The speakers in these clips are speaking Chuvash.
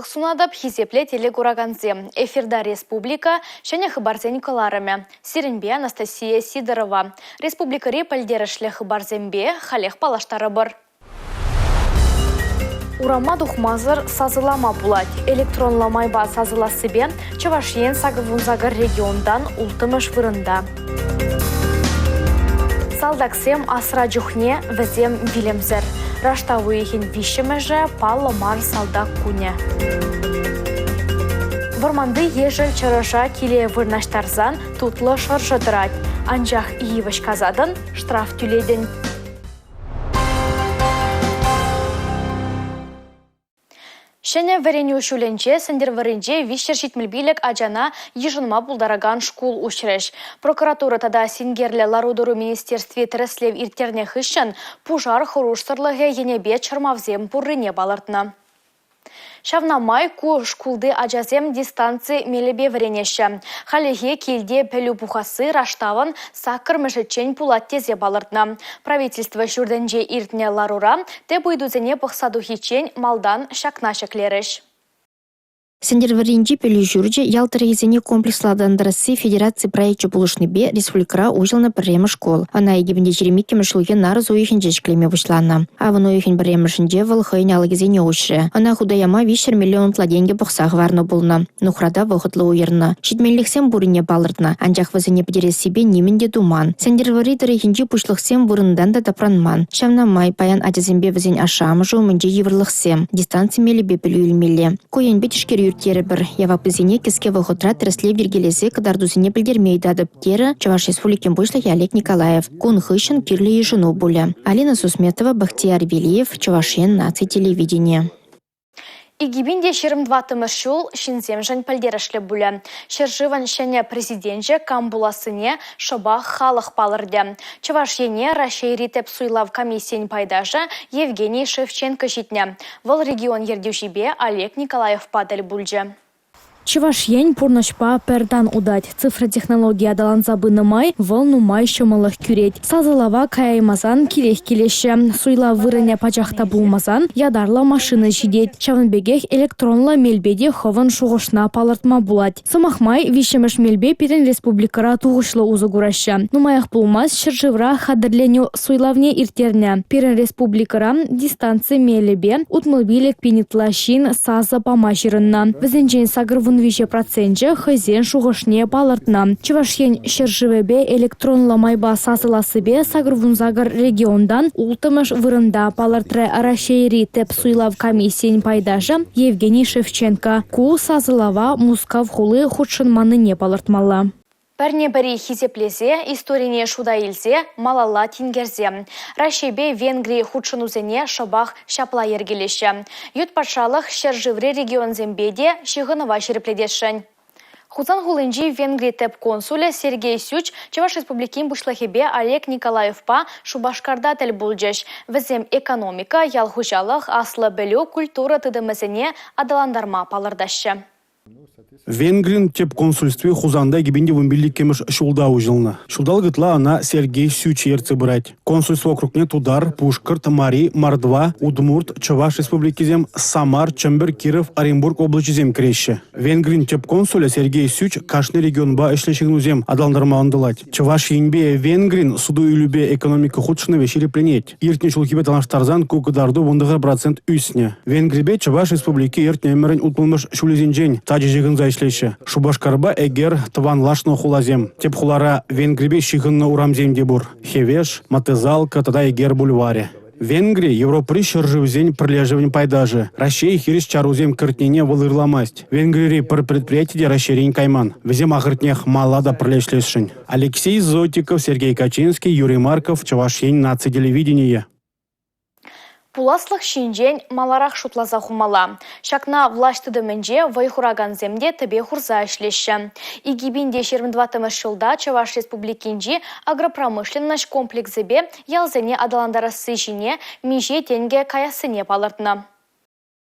Сывлӑх сунатӑп, хисеплӗ телекуракансем. Эфирта республика ҫӗнӗ хыпарсен кӑларӑмӗ. Сирӗнпе Анастасия Сидорова. Республикӑри пӗлтерӗшлӗ хыпарсемпе халех паллаштарӑпӑр. Урама тухмасӑр сасӑлама пулать. Электронлӑ майпа сасӑлассипе Чӑваш Ен 88 регионтан улттӑмӗш вырӑнта. Салтаксем асра чухне вӗсем вилӗмсӗр. Раштав уйӑхӗн виҫҫӗмӗшӗ паллӑ мар салтак кунӗ. Вӑрманти ешӗл чӑрӑша киле вырнаҫтарсан тутлӑ шӑршӑ тӑрать. Анчах йывӑҫ касатӑн, штраф тӳлетӗн. Ҫӗнӗ вӗренӳ ҫулӗнче Сӗнтӗрвӑрринче 375 ачана йышӑнма пултаракан шкул уҫрӗҫ. Прокуратура тата синкерлӗ лару-тӑру министерстви тӗрӗслев ирттернӗ хыҫҫӑн пушар хӑрушсӑрлӑхӗ енӗпе чӑрмавсем пуррине палӑртнӑ. Ҫавна май ку шкулти ачасем дистанци мелӗпе вӗренеҫҫӗ. Хальлӗхе килте пӗлӳ пухасси раштавӑн саккӑрмӗшӗччен пулать тесе палӑртнӑ. Правительство ҫуртӗнче иртнӗ ларура тӗп ыйтусене пӑхса тухиччен малтан ҫакна ҫӗклерӗҫ. Сӗнтӗрвӑрринчи пӗлӳ ҫурчӗ ял тӑрӑхӗсене комплекслӑ аталантарасси федераци проекчӗ пулӑшнипе республикӑра уҫӑлнӑ пӗрремӗш шкул. Ӑна 2022 ҫулхи нарӑс уйӑхӗнче ҫӗклеме пуҫланӑ. Авӑн уйӑхӗн пӗрремӗшӗнче вӑл хӑйӗн алӑкӗсене уҫрӗ. Ӑна хута яма 300 миллион ытла тенкӗ пӑхса хӑварнӑ пулнӑ. Нухрата вӑхӑтлӑ уйӑрнӑ. Ҫитменлӗхсем пуррине палӑртнӑ, анчах вӗсене пӗтерессипе нимӗн те туман. Сӗнтӗрвӑрри тӑрӑхӗнчи пуҫлӑхсем вырӑнтан та тапранман. Ҫавна май паян ачасемпе вӗсен ашшӗ-амӑшӗ умӗнче йывӑрлӑхсем, дистанци мелӗпе пӗлӳ илмелле. Ку енпе тишкерӳ ирттерӗпӗр. Яваплисене кӗске вӑхӑтра тӗрӗслев йӗркелесе кӑтартусене пӗлтерме ыйтатӑп, терӗ Чӑваш Республикин Пуҫлӑхӗ Олег Николаев. Кун хыҫҫӑн кирлӗ йышӑну пулӗ. Алина Сусметова, Бахтияр Велиев, Чӑваш Ен наци телевиденийӗ. 2024 ҫул ҫынсемшӗн пӗлтерӗшлӗ пулӗ. Ҫӗршывӑн ҫӗнӗ президенчӗ кам пулассине шӑпах халӑх палӑртӗ. Чӑваш Ене Раҫҫейри тӗп суйлав комиссийӗн пайташӗ Евгений Шевченко ҫитнӗ. Вӑл регион ертӳҫипе Олег Николаевпа тӗл пулчӗ. Чӑваш Ен пурнӑҫпа пӗр тан утать. Цифра технологийӗ аталанса пынӑ май вӑл нумай ҫӑмӑллӑх кӳрет. Сасӑлава каяймасан килех килеҫҫӗ. Суйлав вырӑнӗ пачах та пулмасан ятарлӑ машина ҫитет. Ҫавӑн пекех электронлӑ мелпе те хӑвӑн шухӑшна палӑртма пулать. Сӑмах май, виҫҫӗмӗш мелпе пирӗн республикӑра тухӑҫлӑ усӑ кураҫҫӗ. Нумаях пулмасть ҫӗршывра хатӗрленӳ суйлавне ирттернӗ. Пирӗн республикӑра дистанци мелӗпе 65 пин ытла ҫын сасӑ пама ҫырӑннӑ. Вӗсенчен 83 проценчӗ хӑйсен шухӑшне палӑртнӑ. Чӑваш Ен ҫӗршывӗпе электронлӑ майпа сасӑлассипе 88 регионтан улттӑмӗш вырӑнта, палӑртрӗ Раҫҫейри тӗп суйлав комиссийӗн пайташӗ Евгений Шевченко. Ку сасӑлава Мускав хули хутшӑнманнине палӑртмалла. Пӗрне-пӗри хисеплесе, историне шута илсе, малалла тинкерсе. Раҫҫейпе Венгри хутшӑнусене шӑпах ҫапла йӗркелеҫҫӗ. Ют патшалӑх ҫӗршыври регионсемпе те ҫыхӑнӑва ҫирӗплетесшӗн. Хусан хулинчи Венгри тӗп консулӗ Сергей Сюч Чӑваш Республикин Пуҫлӑхӗпе Олег Николаевпа Шупашкарта тӗл пулчӗҫ. Вӗсем экономика, ял хуҫалӑх, аслӑ пӗлӳ, культура тытӑмӗсене аталантарма палӑртаҫҫӗ. Венгрин тӗп консульстви Хусанта 2015-мӗш ҫулта уҫӑлнӑ. Ҫулталӑк ытла ӑна Сергей Сюч ертсе пырать. Консульство округне Тутар, Пушкӑрт, Мари, Мордва, Удмурт, Чӑваш республикисем, Самар, Чӗмпӗр, Киров, Оренбург облаҫӗсем кӗреҫҫӗ. Венгрин тӗп консулӗ Сергей Сюч кашни регионпа ӗҫлӗ ҫыхӑнусем аталантарма ӑнтӑлать. Чӑваш Енпе Венгрин суту-илӳпе экономика хутшӑнӑвӗ ҫирӗпленет. Иртнӗ ҫулхипе танлаштарсан ку кӑтарту 19 процент ӳснӗ. Венгрипе Чӑваш Республики иртнӗ ӗмӗрӗн 60-мӗш ҫулӗсенчен тачӑ ҫыхӑнса ӗҫлеҫҫӗ. Шупашкарпа Эгер тӑванлашнӑ хуласем. Тӗп хулара Венгрипе ҫыхӑннӑ урамсем те пур. Хевеш, Матезалка тата Эгер бульварӗ. Венгри Европӑри ҫӗршывсен пӗрлешӗвӗн пайташӗ. Раҫҫей хирӗҫ чарусем кӗртнине вӑл ырламасть. Венгрири пӗр предприяти те Раҫҫейрен кайман. Вӗсем ахӑртнех малалла та пӗрле ӗҫлесшӗн. Алексей Зотиков, Сергей Качинский, Юрий Марков, Чӑваш Ен наци телевиденийӗ. Пуласлӑх ҫинчен маларах шутласа хумалла. Ҫакна влаҫ тытӑмӗнче вӑй хуракансем те тӗпе хурса ӗҫлеҫҫӗ. 2024 ҫулта Чӑваш Республикинчи агропромышленноҫ комплексӗпе ялсене аталантарасси ҫине миҫе тенкӗ каяссине палӑртнӑ.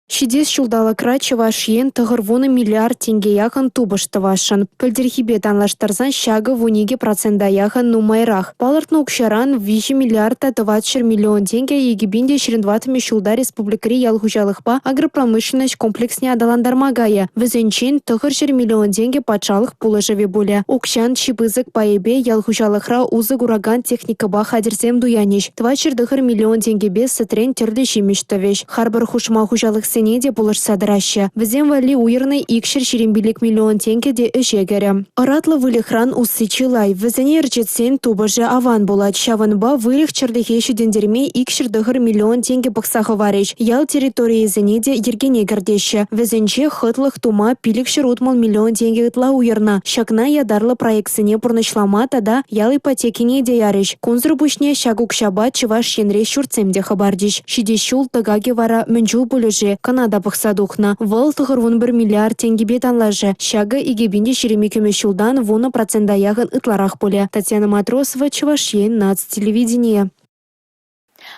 Ҫитес ҫулталӑкра Чӑваш Ен 90 миллиард тенке яхӑн тупӑш тӑвасшӑн. Пӗлтӗрхипе танлаштарсан ҫакӑ 12 процента яхӑн нумайрах. Палӑртнӑ укҫаран 3 миллиард та 400 миллион тенкӗ 2024-мӗш ҫулта республикӑри ял хуҫалӑхпа агропромышленноҫ комплексне аталантарма кайӗ. Вӗсенчен 900 миллион тенкӗ патшалӑх пулӑшӑвӗ пулӗ. Укҫан чи пысӑк пайӗпе ял хуҫалӑхра усӑ куракан техникӑпа хатӗрсем туянӗҫ. 409 миллион тенкӗпе сӗтрен тӗрлӗ ҫимӗҫ тӑвӗҫ. Харпӑр хушма хуҫалӑхсене те пулӑшса тӑраҫҫӗ. Вӗсем валли уйӑрнӑ 225 миллион тенкӗ те ӗҫе кӗрӗ. Ӑратлӑ выльӑхран усси чылай. Вӗсене ӗрчетсен тупӑшӗ аван пулать. Ҫавӑнпа выльӑх-чӗрлӗхе ҫитӗнтерме 209 миллион тенкӗ пӑхса хӑварӗҫ. Ял территорийӗсене те йӗркене кӗртеҫҫӗ. Вӗсенче хӑтлӑх тума 560 миллион тенкӗ ытла уйӑрнӑ. Ҫакна ятарлӑ проектсене пурнӑҫлама тата ял ипотекине те ярӗҫ. Кунсӑр пуҫне ҫак укҫапа Чӑваш Енре ҫуртсем те хӑпартӗҫ. Ҫитес ҫул тӑкакӗ вара мӗн чул пулӗ-ши? Кӑна та пӑхса тухнӑ. Вӑл 91 миллиард тенкӗпе танлашӗ. Ҫакӑ 2022-мӗш ҫултан 10 процента яхӑн ытларах пулӗ. Татьяна Матросова, Чӑваш Ен наци телевиденийӗ.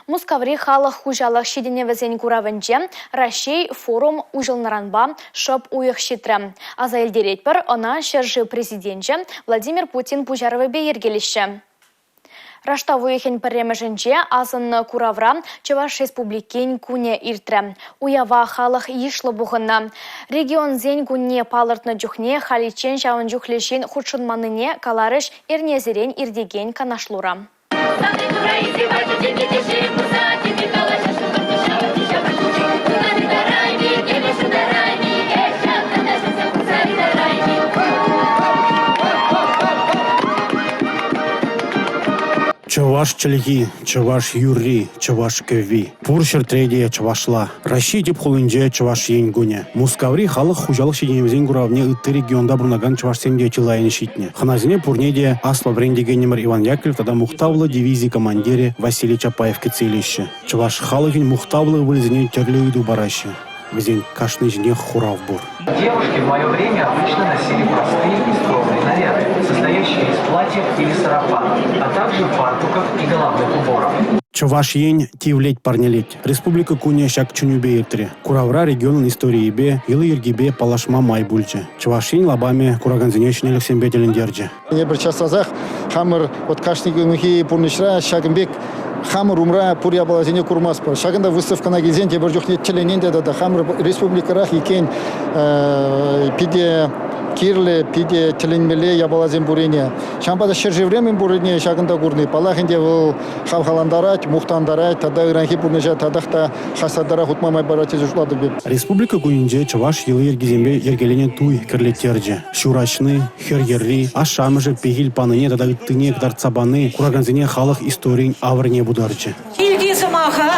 Мускаври халӑх хуҫалӑх ҫитӗнӗвӗсен куравӗнче Раҫҫей форум уҫӑлнӑранпа шӑп уйӑх ҫитрӗ. Аса илтеретпӗр, ӑна ҫӗршыв Президенчӗ Владимир Путин пуҫарӑвӗпе йӗркелеҫҫӗ. Раштав уйӑхӗн пӗрремӗшӗнче асӑннӑ куравра Чӑваш Республикин кунӗ иртрӗ. Уява халӑх йышлӑ пухӑннӑ. Регионсен кунне палӑртнӑ чухне халиччен ҫавӑн чухлӗ ҫын хутшӑнманнине каларӗҫ эрнесерен иртекен канашлура. Чӑваш чӗлхи, чӑваш юрри, чӑваш кӗвви – пур ҫӗртре те чӑвашла. Раҫҫей тӗп хулинче Чӑваш Ен кунӗ. Мускаври халӑх хуҫалӑх ҫитӗнӗвӗсен куравне ытти регионта пурӑнакан чӑвашсем те чылаййӑн ҫитнӗ. Хӑнасене пурне те аслӑ вӗрентекенӗмӗр Иван Яковлев тата мухтавлӑ дивизи командирӗ Василий Чапаев кӗтсе илеҫҫӗ. Чӑваш халӑхӗн мухтавлӑ ывӑлӗсене тӗрлӗ ыйту параҫҫӗ. Вӗсен кашни ҫинех хурав пур. Девушки в мое время обычно носили простые и скромные наряды, состоящие из платьев или сарафанов, а также фартуков и головных уборов. Чӑваш Ен тивлет парнелет. Республика кунӗ ҫак чӗнӳпе иртрӗ. Куравра регионӑн историйӗпе, йӑли-йӗркипе паллашма май пулчӗ. Чӑваш Ен лапамӗ куракансене ҫӗнӗлӗхсемпе тӗлӗнтерчӗ. Эпир час-часах хамӑр вот кашни кунхи пурнӑҫра ҫакӑн пек хамӑр умра пур япаласене курмастпӑр. Ҫакӑнта выставкӑна килсен тепӗр чухне тӗлӗнен те тата хамӑр республикӑрах иккен питӗ кирлӗ, питӗ тӗлӗнмелле япаласем пуррине. Ҫавӑнпа та ҫӗршывре мӗн пуррине ҫакӑнта курни, паллах ӗнтӗ, вӑл хавхалантарать, мухтантарать тата ыранхи пурнӑҫа татах та хастартарах утма май парать тесе шутлатӑп эп. Республика кунӗнче чӑваш йӑли-йӗркисемпе йӗркеленӗ туй кӗрлеттерчӗ. Ҫураҫни, хӗр йӗрри, ашшӗ-амӑшӗ пехил панине тата ыттине кӑтартса пани куракансене халӑх историйӗн авӑрне путарчӗ. Килти сӑмаха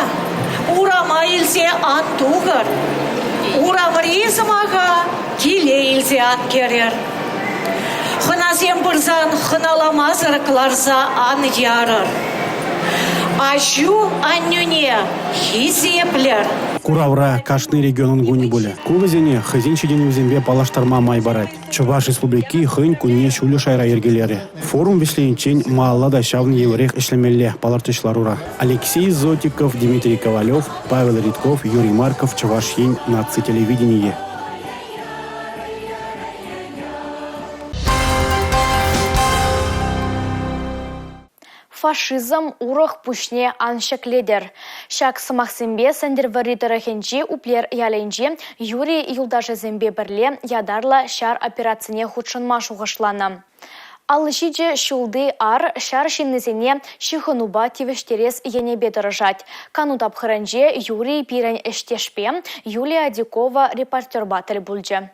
урама илсе ан тухӑр, урамри сӑмаха киле илсе ан кӗрӗр. Хӑнасем пырсан хӑналамасӑр кӑларса ан ярӑр. Аҫу-аннӳне хисеплӗр. Куравра кашни регионӑн кунӗ пулӗ. Ку вӗсене хӑйсен ҫитӗнӗвӗсемпе паллаштарма май парать. Чӑваш Республики хӑйӗн кунне ҫӳллӗ шайра йӗркелерӗ. Форум вӗҫлениччен малалла та ҫавӑн евӗрех ӗҫлемелле палӑртрӗҫ ларура. Алексей Зотиков, Дмитрий Ковалев, Павел Редьков, Юрий Марков, Чӑваш Ен наци телевиденийӗ. Фашизм урӑх пуҫне ан ҫӗклетӗр. Ҫак сӑмахсемпе Сӗнтӗрвӑрри тӑрӑхӗнчи Уплер ялӗнче Юрий юлташӗсемпе пӗрле ятарлӑ ҫар операцине хутшӑнма шухӑшланӑ. 57 ҫулти ар ҫар ҫыннисене ҫыхӑнупа тивӗҫтерес енӗпе тӑрӑшать. Кану тапхӑрӗнче Юрий пирӗн ӗҫтешпе Юлия Адюкова репортерпа тӗл пулчӗ.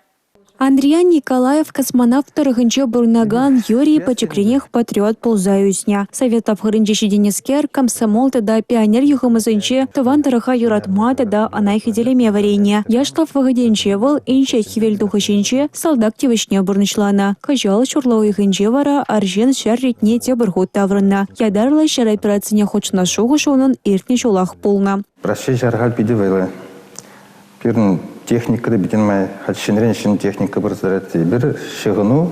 Андриян Николаев космонавт тӑрӑхӗнче пурӑнакан Юрий пӗчӗкренех патриот пулса ӳснӗ. Совет тапхӑрӗнче ҫитӗннӗскер комсомол тата пионер юхӑмӗсенче тӑван тӑрӑха юратма тата ӑна хӳтӗлеме вӗреннӗ. Яшлӑх вӑхӑтӗнче вӑл Инҫет Хӗвелтухӑҫӗнче салтак тивӗҫне пурнӑҫланӑ. Кӑҫал ҫурла уйӑхӗнче вара арҫын ҫар ретне тепӗр хут таврӑннӑ. Ятарлӑ ҫар операцине хутшӑнас шухӑш унӑн иртнӗ ҫулах пулнӑ. Раҫҫей ҫар халь питӗ вӑйлӑ. Пирӗн техника та питӗ нумай. Халь ҫӗнӗрен ҫӗнӗ техника пырса тӑрать. Эпир ҫыхӑну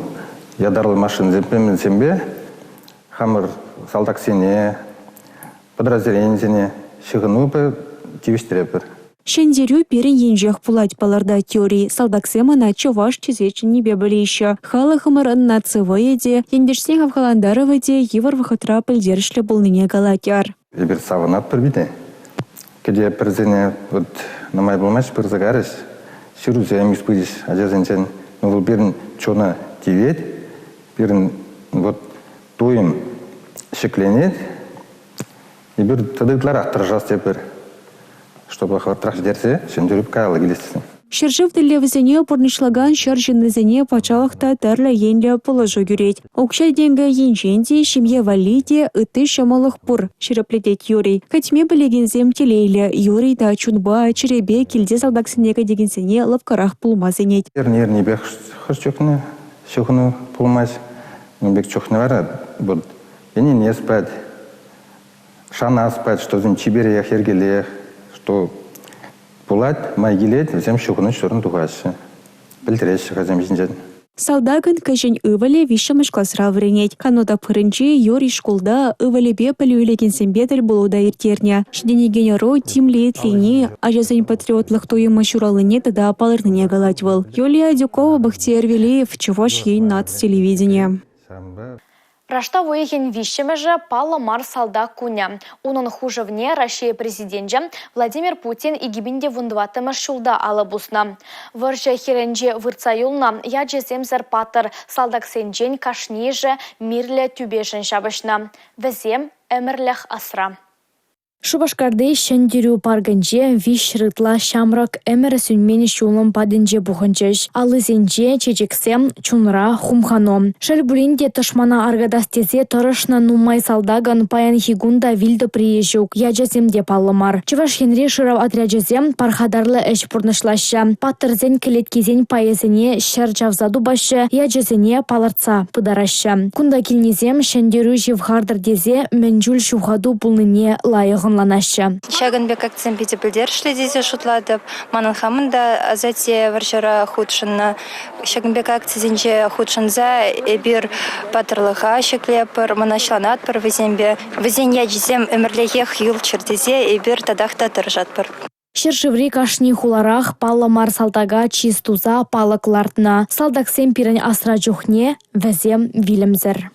ятарлӑ машинӑсемпе хамӑр салтаксене, подразделенисене ҫыхӑнупа тивӗҫтеретпӗр. Ҫӗнтерӳ пирӗн енчех пулать, палӑртать Юрий. Салтаксем ӑна чӑваш тесе чӗннипе пӗлеҫҫӗ. Халӑхӑмӑрӑн наци вӑйӗ те, ентешсен хавхалантарӑвӗ те йывӑр вӑхӑтра пӗлтерӗшлӗ пулнине калать ар. Эпир савӑнатпӑр питӗ. Кӗтепӗрсене вот нумай пулмасть пырса карӗҫ, ҫырусем пычӗҫ ачасенчен. Ну, вӑл пирӗн чуна тивет, пирӗн вот туйӑм ҫӗкленет. Эпир тата ытларах тӑрӑшас тепӗр, чтобы хӑвӑртрах ҫитерсе ҫӗнтерӳ каялла килес тесен. Ҫӗршыв тӗллевӗсене пурнӑҫлакан ҫар ҫыннисене патшалӑх та тӗрлӗ енлӗ пулӑшу кӳрет. Укҫа-тенкӗ енчен те, ҫемье валли те ытти ҫӑмӑллӑх пур, ҫирӗплетет Юрий. Кӗтме пӗлекенсем телейлӗ. Юрий та чунпа, чӗрепе килте салтаксене кӗтекенсене лӑпкӑрах пулма сӗнет. Эрне-эрнипех хӑш чухне ҫыхӑну пулмасть. Ун пек чухне вара вот ӗненес пать, шанас пать, что вӗсем чиперех, йӗркелех, что пулать, май килет, вӗсем ҫыхӑну ҫурӑн тухаҫҫӗ, пӗлтереҫҫӗ хӑйсем ҫинчен. Салтакӑн кӗҫӗн ывӑлӗ виҫҫӗмӗш класра вӗренет. Кану тапхӑрӗнче Юрий шкулта ывӑлӗпе пӗлӳ илекенсемпе тӗл пулу та ирттернӗ. Ҫитӗнекен ӑру тимлӗ итлени, ачасен патриотлӑх туйӑмӗ ҫуралнине тата палӑртнине калать вӑл. Юлия Адюкова, Бахтияр Велеев, Чӑваш Ен наци телевиденийӗ. Раштав уйӑхӗн виҫҫӗмӗшӗ паллӑ мар салтак кунӗ. Унӑн хушӑвне Раҫҫей Президенчӗ Владимир Путин 2014-мӗш ҫулта алӑ пуснӑ. Вӑрҫӑ хирӗнче выртса юлнӑ ячӗсемсӗр паттӑр салтаксенчен кашнийӗшӗ мирлӗ тӳпешӗн ҫапӑҫнӑ. Вӗсем ӗмӗрлӗх асра. Шупашкарти Ҫӗнтерӳ паркӗнче 300 ытла ҫамрӑк ӗмӗр сӳнмен ҫулӑм патӗнче пухӑнчӗҫ. Аллисенче чечексем, чунра хумхану. Шел пулин те тӑшмана аркатас тесе тӑрӑшнӑ нумай салтакӑн паянхи кун та вил тӑприйӗ ҫук, ячӗсем те паллӑ мар. Чӑваш Енри шырав отрячӗсем пархатарлӑ ӗҫ пурнӑҫлаҫҫӗ. Паттӑрсен кӗлеткисен пайӗсене ҫӗр чавса тупаҫҫӗ, ячӗсене палӑртса пытараҫҫӗ. Кунта килнисем ҫӗнтерӳ ҫывхартӑр тесе мӗн чуль ҫухату пулнине лайӑх ӑнланаҫҫӗ. Ҫакӑн пек акцисем питӗ пӗлтерӗшлӗ тесе шутлатӑп. Манӑн хамӑн та асатте вӑрҫӑра хутшӑннӑ. Ҫакӑн пек акцисенче хутшӑнса эпир паттӑрлӑха ҫӗклетпӗр, мӑнаҫланатпӑр вӗсемпе. Вӗсен ячӗсем ӗмӗрлӗхех юлччӑр тесе эпир татах та тӑрӑшатпӑр. Ҫӗршыври кашни хуларах паллӑ мар салтака чыс туса палӑк лартнӑ. Салтаксем пирӗн асра чухне вӗсем вилӗмсӗр.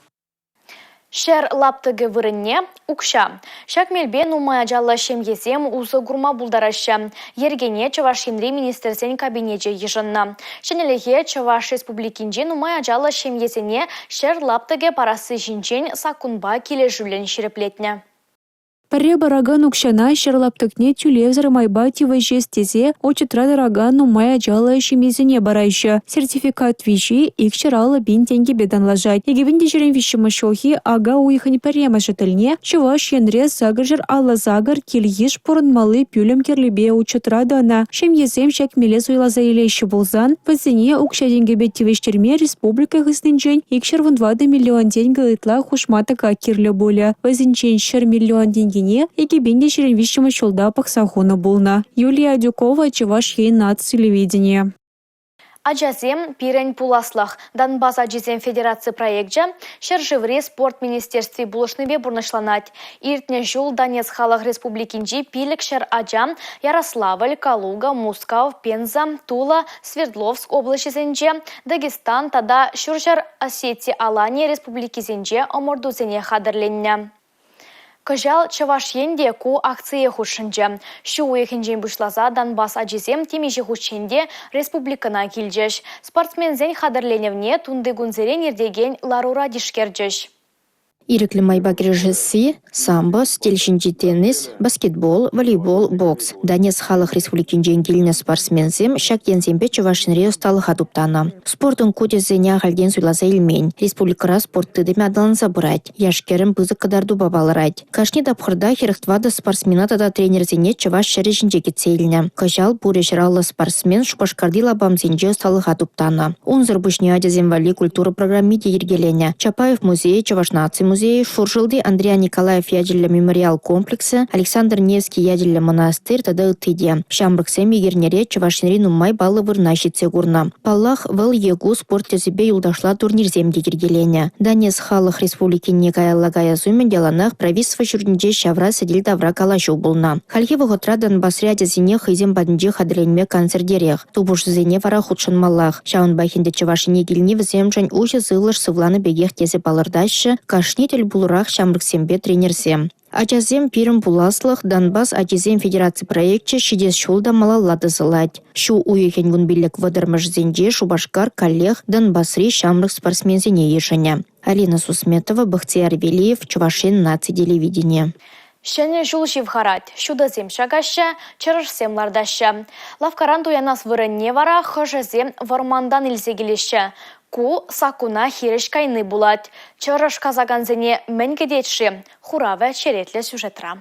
Ҫӗр лаптӑкӗ вырӑнне – укҫа. Ҫак мелпе нумай ачаллӑ ҫемьесем усӑ курма пултараҫҫӗ. Йӗркене Чӑваш Енри Министрсен Кабинечӗ йышӑннӑ. Ҫӗнӗлӗхе Чӑваш Республикинчи нумай ачаллӑ ҫемьесене ҫӗр лаптӑкӗ парасси ҫинчен саккунпа килӗшӳллӗн ҫирӗплетнӗ. Пӗрре паракан укҫана ҫӗр лаптӑкне тӳлевсӗр майпа тивӗҫес тесе отчетра тӑракан нумай ачаллӑ ҫемьесене параҫҫӗ. Сертификат виҫи 250 пин тенкӗпе танлашать. 2023 ҫулхи ака уйӑхӗн пӗрремӗшӗ тӗлне Чӑваш Енре 858 кил-йыш пурӑнмалли пӳлӗм кирлипе учетра тӑнӑ. Ҫемьесем ҫак меле суйласа илеҫҫӗ пулсан, вӗсене укҫа-тенкӗпе тивӗҫтерме республика хыснинчен 214 миллион тенкӗ ытла хушма тӑкак кирлӗ пулӗ. Вӗсенчен 100 миллион тенкине 2023 ҫулта пӑхса хунӑ пулнӑ. Юлия Адюкова, Чӑваш Ен наци телевиденийӗ. Ачасем – пирӗн пуласлӑх. Донбасс ачисен федераци проекчӗ ҫӗршыври спорт министерстви пулӑшнипе пурнӑҫланать. Иртнӗ ҫул Донецк Халӑх Республикинчи 500 ача Ярославль, Калуга, Мускав, Пенза, Тула, Свердловск облаҫӗсенче, Дагестан тата Ҫурҫӗр Осети-Алани республикисенче ӑмӑртусене хатӗрленнӗ. Кӑҫал Чӑваш Ен те ку акцие хутшӑнчӗ. Ҫу уйӑхӗнчен пуҫласа Донбасс ачисем темиҫе хутчен те республикӑна килчӗҫ. Спортсменсен хатӗрленӗвне тунтикунсерен иртекен ларура тишкерчӗҫ. Ирӗклӗ майпа кӗрешесси, самбо, сӗтел ҫинчи теннис, баскетбол, волейбол, бокс. Донецк Халӑх Республикинчен килнӗ спортсменсем ҫак енсемпе Чӑваш Енре ӑсталӑха туптанӑ. Спортӑн ку тӗсӗсене ахальтен суйласа илмен. Республикӑра спорт тытӑмӗ аталанса пырать. Яш-кӗрӗм пысӑк кӑтартупа палӑрать. Кашни тапхӑрта 44 спортсмена тата тренерсене чӑваш ҫӗрӗ ҫинче кӗтсе илнӗ. Кӑҫал пурӗ 150 спортсмен Шупашкарти лапамсенче ӑсталӑха туптанӑ. Унсӑр пуҫне ачасем валли культура программи те йӗркеленӗ. Чапаев музейӗ, Чӑваш наци музейӗ. музейӗ, Шуршӑлти Андриян Николаев ячӗллӗ мемориал комплексӗ, Александр Невский ячӗллӗ мӑнастир тата ытти те. Ҫамрӑксем ик эрнере Чӑваш Енри нумай паллӑ вырӑна ҫитсе курнӑ. Паллах, вӑл е ку спорт тӗсӗпе юлташла турнирсем те йӗркеленӗ. Донецк Халӑх Республикине каялла каяс умӗн яланах правительство ҫуртӗнче ҫавра сӗтел тавра калаҫу пулнӑ. Хальхи вӑхӑтра Донбасри ачасене хӑйсем патӗнче хатӗрленме кансӗртерех. Тупӑшусене вара хутшӑнмаллах. Ҫавӑнпах ӗнтӗ Чӑваш Ене килни вӗсемшӗн уҫӑ сывлӑш сывланӑ пекех тесе палӑртаҫҫӗ кашни тӗл пулурах ҫамрӑксемпе тренерсем. Ачасем – пирӗн пуласлӑх, Донбасс ачисен федераци проекчӗ ҫитес ҫул та малалла тӑсӑлать. Ҫу уйӑхӗн 15-30-мӗшӗсенче Шупашкар каллех Донбасри ҫамрӑк спортсменсене йышӑнӗ. Алина Сусметова, Бахтияр Велиев, Чӑваш Ен наци телевиденийӗ. Ҫӗнӗ ҫул ҫывхарать. Ҫутӑсем ҫакаҫҫӗ, чӑрӑшсем лартаҫҫӗ. Лавккаран туянас вырӑнне вара хӑшӗсем вӑрмантан илсе килеҫҫӗ. Ку саккуна хирӗҫ кайни пулать. Чӑрӑш касакансене мӗн кӗтет-ши? Хуравӗ черетлӗ сюжетра.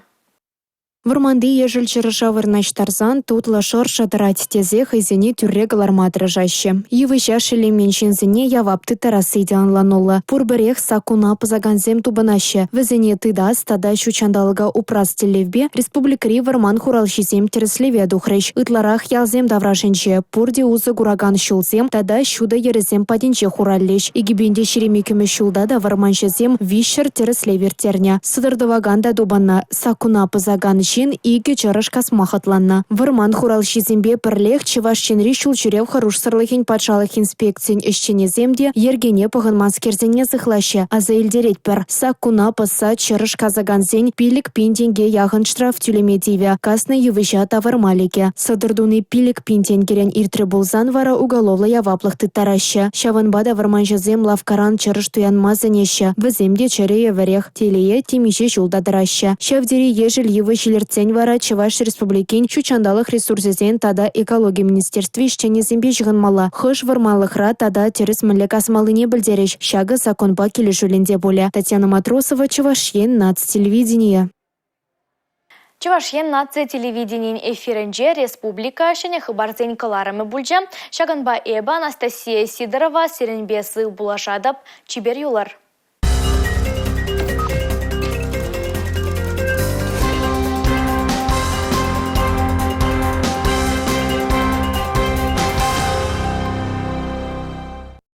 Вӑрманти ешӗл чӑрӑша вырнаҫтарсан тутлӑ шӑршӑ тӑрать тесе хӑйсене тӳрре кӑларма тӑрӑшаҫҫӗ. Йывӑҫа шеллемен ҫынсене явап тыттарасси те ӑнлануллӑ. Пур-пӗрех саккуна пӑсакансем тупӑнаҫҫӗ. Вӗсене тытас тата ҫут ҫанталӑка упрас тӗллевпе республикӑри вӑрман хуралҫисем тӗрӗслеве тухрӗҫ. Ытларах ялсем таврашӗнче пурте усӑ куракан ҫулсем тата ҫутӑ йӗрӗсем патӗнче хураллӗҫ. 2022 ҫулта та вӑрманҫӑсем 300 тӗрӗслев ирттернӗ. Сӑтӑр тӑвакан та тупӑннӑ. Саккуна пӑсакан ҫын икӗ чӑрӑш касма хӑтланнӑ. Вӑрман хуралҫисемпе пӗрлех Чӑваш Енри ҫул ҫӳрев хӑрушсӑрлӑхӗн патшалӑх инспекцийӗн ӗҫченӗсем те йӗркене пӑхӑнманскерсене сыхлаҫҫӗ, аса илтеретпӗр. Саккуна пӑсса чӑрӑш касакансен 5 пин тенке яхӑн штраф тӳлеме тивӗ, каснӑ йывӑҫа тавӑрма лекӗ. Сӑтӑр туни 5 пин тенкӗрен иртрӗ пулсан вара уголовлӑ яваплӑх тыттараҫҫӗ. Ҫавӑнпа та вӑрманҫӑсем лавккаран чӑрӑш туянма сӗнеҫҫӗ. Вӗсем те чӗрӗ евӗрех. Телее, темиҫе ҫул та тӑраҫҫӗ. Ҫав тери ешӗл йывӑҫ илӗртсен вара Чӑваш Республикин ҫут ҫанталӑк ресурсӗсен тата экологи министерстви ӗҫченӗсемпе ҫыхӑнмалла. Хӑш вӑрманлӑхра тата тӗрӗс мӗнле касмаллине пӗлтерӗҫ. Ҫакӑ законпа килӗшӳллӗн те пулӗ. Татьяна Матросова, Чӑваш Ен наци телевиденийӗ. Чӑваш Ен наци телевиденийӗн эфирӗнче республика ҫӗнӗ хыпарсен кӑларӑмӗ пулчӗ. Ҫакӑнпа эпӗ, Анастасия Сидорова, сирӗнпе сыв пулӑшатӑп. Чипер юлӑр.